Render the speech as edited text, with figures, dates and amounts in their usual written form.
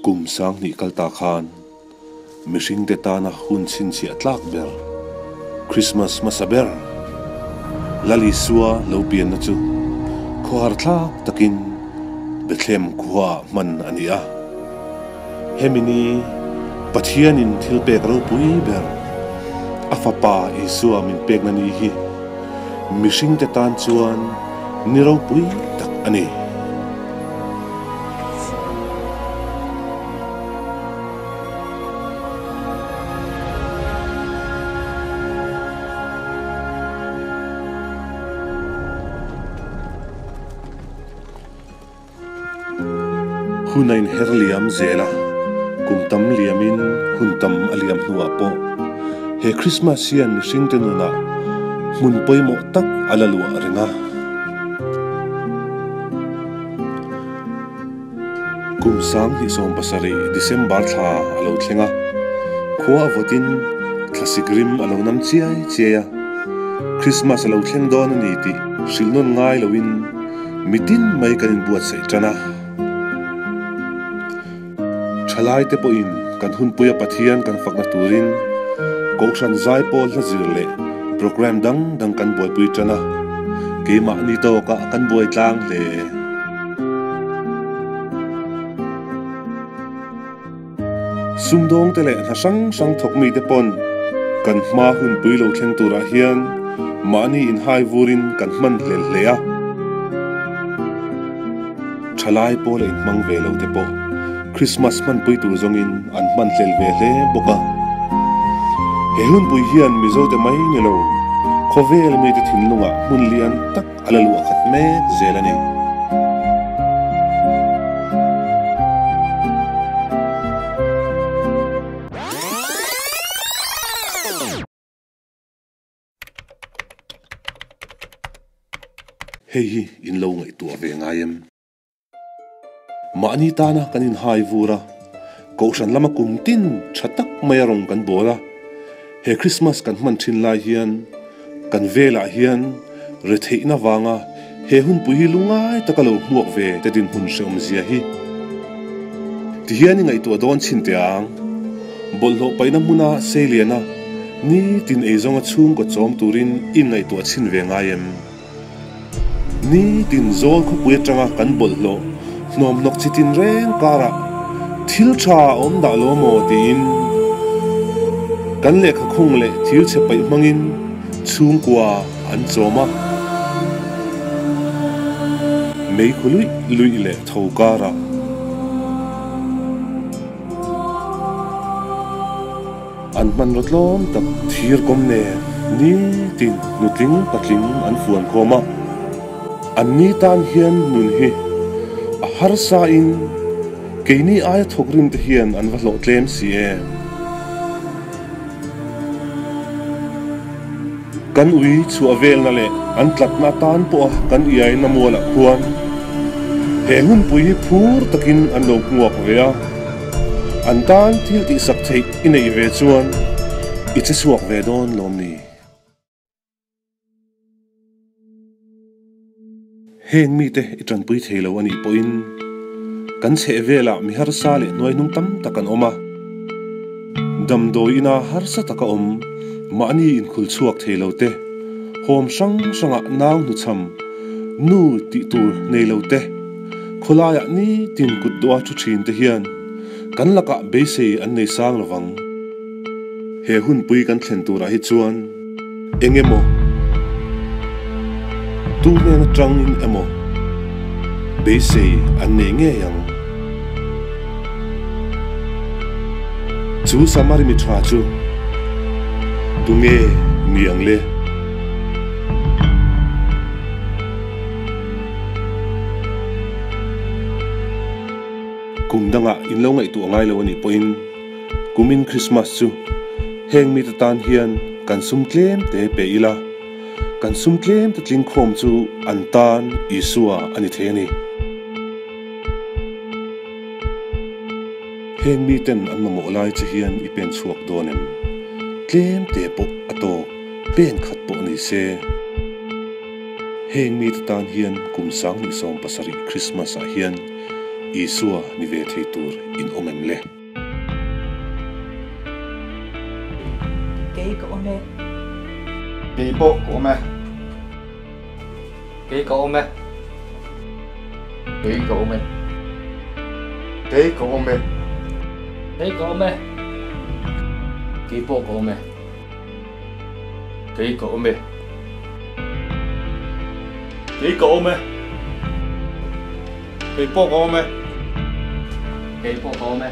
Kum 2000 kal ta khan mihring te tana hun chhinchhiah tlak ber Christmas hmasa ber Lal Isua lo pianna chu khawhar thlak takin Bethlehem khuaah hman a ni a. Hemi ni Pathianin thil pek ropui ber a fapa Isua min pekna ni hi mihring te tan chuan ni ropui tak a ni. Hun a inher liam zel a, kum tam liamin hun tam a liam hnuah pawh he Krismas hian mihringte nunah hmun pawimawh tak a la luah reng a. Kum 2017 December thla a lo thleng a, khua a vawtin thlasik rim a lo nam chiai chiai a, Krismas a lo thleng dawn a ni tih hrilh nawn ngai loin mitin mai kan inbuatsaih tan a. Thalaite pawhin kan hunpuia Pathian kan fakna turin Kohhran zaipawl hla zir leh programme dang dang kan buaipui tan a, keimahni tawkah kan buai tlang hle. Sumdawngte leh hna hrang hrang thawk mite pawn kan hma hunpui lo thleng turah hian mahni inhai vurin kan hman hlel hle a. Thalai pawl a inhmang ve lo te pawh Krismas hmanpui tur zawngin an hman hlel ve hle bawk a. He hunpui hian Mizote mai ni lo, khawvel mite thinlungah hmun lian tak a la luah khat mek zel a ni. Hei hi in lo ngaihtuah ve ngai em? Mahni tana kan inhai vur a, Kohhran lama kum tin tha tak mai a rawn kan bawl a. He Krismas kan hman thin lai hian kan velah hian retheihna vanga he hunpui hi lungai taka lo hmuak ve te dinhmun hrehawm zia hi tihian i ngaihtuah dawn chhin teh ang. Bawlhhlawh paihna hmuna seiliana nitin eizawnga chhungkaw chawm turin i ngaihtuah chhin ve ngai em? Nitin zawl khawpui atanga kan bawlhhlawh hnawmhnawk chi tin reng karah thil tha a awm dah lo maw tiin kan lehkha khung leh thil chhe paih hmangin chhungkua an chawm a. Meikhu luih luih leh tho karah. An hmanraw tlawm tak thir kawm nen nitin nutling patling an fuan khawm a, an ni tan hian nun hi a harsa in keini aia thawk rim te hian an va hlawh tlem si em. Kan ui chhuah velna leh an tlatna atan pawha kan iaina mualah khuan he hunpui hi phur takin an lo hmuak ve a, an tan thil tihsak theih i neih ve chuan i che chhuak ve dawn lawm ni? Heng mite i tanpui thei lo a nih pawhin kan chheh velah mi harsa leh hnuaihnung tam tak an awm a. Damdawi ina harsa taka awm mahni inkhul chhuak thei lo te, hawm hrang hrangah nau hnuchham, nu tih tur nei lo te, khawlaiah nitin kut dawha thu thin te hian kan lakah beisei an nei sang lovang. He hunpui kan thlen turah hi chuan Eng emaw? Tu hnen atangin emaw beisei an nei ngei ang. Chu Samari mi tha chu tunge ni ang le? Kum dangah in lo ngaihtuah ngai lo a nih pawhin kumin Krismas chu heng mite tan hian kan sum tlem te pe ila, kan sum tlem te tlingkhawm chu an tan Isua a ni thei a ni. Heng miten an mamawh lai che hian i pen chhuak dawn em? Tlem te pawh a tawk, pen khat pawh ni se. Heng mite tan hian kum 2017 Krismas ah hian. Isua ni ve thei tur in awm em le? Kei ka awm e. Kei pawh ka awm e. Kei ka awm e. Kei ka awm e. Kei ka awm e. Kei ka awm e. Kei pawh ka awm e. Kei ka awm e. Kei ka awm e. Kei pawh ka awm e. Kei pawh ka awm e.